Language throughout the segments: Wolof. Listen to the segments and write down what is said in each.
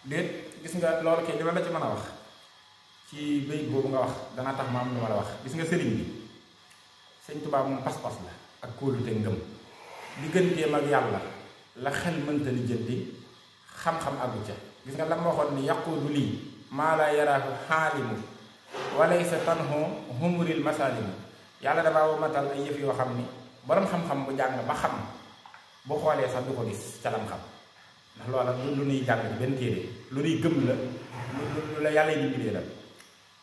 déet gis nga loolu kay li ma la ci mën a wax ci béy boobu nga wax dana tax ma am lu ma la wax gis nga sëriñ bi sëñ Tuubaa moom pas-pas la ak kóolute ngëm digganteem ak yàlla la xel mënta li jëndi xam-xam àggu ca gis nga la ma waxoon ni yaquudu lii maa laa yaraahu xaalimu walaysa tanhu humuril masalimu yàlla damaa womatal ay yëf yoo xam ni borom xam-xam bu jàng ba xam bu xoolee sax du ko gis ca lam xam ndax loola lu nuy jàng ci benn téere lu nuy gëm la lu la yàlla yi dimbalee la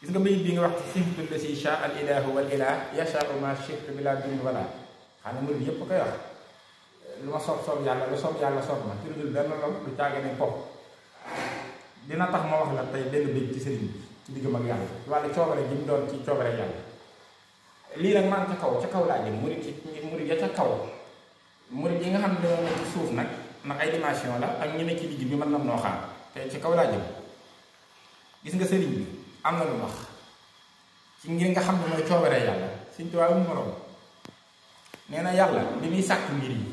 gis nga bayit bi nga wax ci siftul la si sha al ilahu wal ilah yashau ma shi'tu bila dun wala xam ne murid yépp koy wax lu ma soob yàlla lu soob yàlla soob ma ci lu dul benn lool lu caage ne pop dina tax ma wax la tey benn bayit ci sëriñ bi ci diggam ak yàlla walla coobare ji mu doon ci coobare yàlla lii nag man ca kaw laa jëm murid ya ca kaw murid yi nga xam ne ñoo nekk ci suuf nag ndax ay dimension la ak ñi ne ci digg bi mën nam noo xaar te ci kaw laa jëm gis nga sëriñ bi am na lu wax ci ngir nga xam ne mooy coobare yàlla Sëriñ Tuubaa mu moroom nee na yàlla bi muy sàkk mbir yi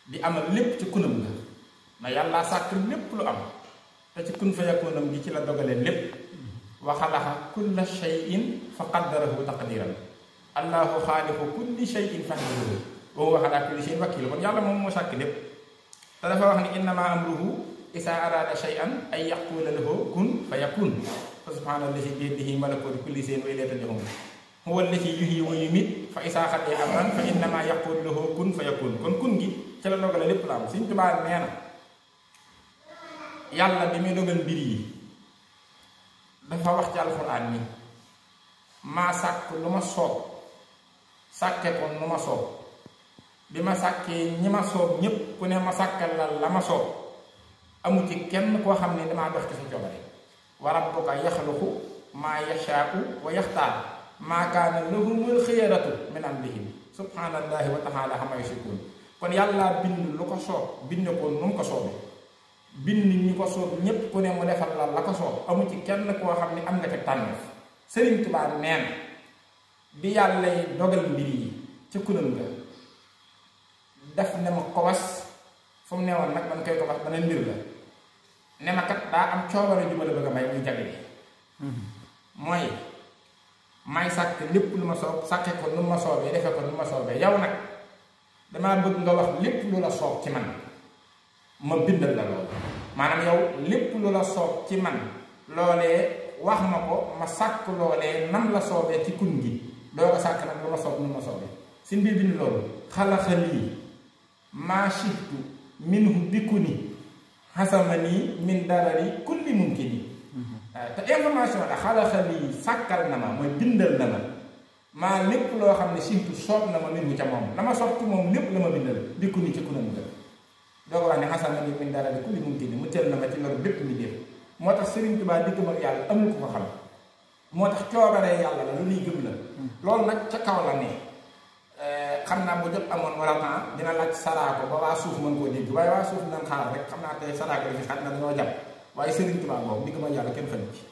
di amal lépp ci kunam nga na yàlla sàkk lépp lu am te ci kun fa yakunam gi ci la dogalee lépp wa xalaqa kulla shay'in fa qaddarahu taqdiran allahu xaaliqu kulli shay'in fahdiruhu wa huwa ala kulli shay'in wakiil kon yàlla moom moo sàkk lépp te dafa wax ni innama amruhu isa arada shay'an ay yaqula lahu kun fa yakun fa subhanallahi bi yadihi malakutu kulli shay'in wa ilayhi turja'un huwa allati yuhyi wa yumiit fa isa qada amran fa innama yaqulu lahu kun fa yakun kon kun gi ci la dogale lépp la am Sëriñ Tuubaa nee na yàlla bi muy dogal mbir yi dafa wax ci alxuraan ni maa sàkk lu ma soob sàkke ko nu ma soob bi ma sàkkee ñi ma soob ñépp ku ne ma sàkkal la ma soob amu ci kenn koo xam ne damaa dox ci sa coobare wa rabbuka yaxluqu maa yashaa'u wa yaxtaar maa kaana lahumul xiyaratu min amrihim subhaanallahi wa taala amma yushrikuun kon yàlla bind lu ko soob bind ko nu mu ko soobee bind ñi ko soob ñépp ku ne mu defal la ko soob amu ci kenn koo xam ne am nga ca tànneef Sëriñ Tuubaa neen bi yàllay dogal mbir yi ci kunam nga def ne ma kobas fu mu newoon nag man koy kobas beneen mbir la ne ma kat daa am coobare ju ma la bëgg a may muy jagle mooy may sàkk lépp lu ma soob sàkke ko nu ma soobee defe ko nu ma soobee yow nag damaa bëgg nga wax lépp lu la soob ci man ma bindal la loolu maanaam yow lépp lu la soob ci man loolee wax ma ko ma sàkk loolee nam la soobee ci kun gi doo ko sàkk nag lu ma soob nu ma soobee si mbir bind loolu xalaxalii maa shi'tu minhu bikuni xasamani min darari kulli mumkini te information la xalaxalii sàkkal na ma mooy bindal na ma maa lépp loo xam ne shi'tu soob na ma minhu ca moom la ma soob ci moom lépp la ma bindal bikuni ci kunam nga doo ko wax ne xasamani min darari kulli mumkini mu teel na ma ci loolu bépp mi def moo tax Sëriñ Tuubaa diggam ak yàlla amul ko ko xam moo tax coobaree yàlla la lu nuy gëm la loolu nag ca kaw la ne xam naa bu jot amoon wala temps dina laaj saraako ba waa suuf mën koo dégg waaye waa suuf nan xaar rek xam naa tey saraako yi fi xat na dañoo jàpp waaye Sëriñ Tuubaa boobu diggam ak yàlla kenn xamu ci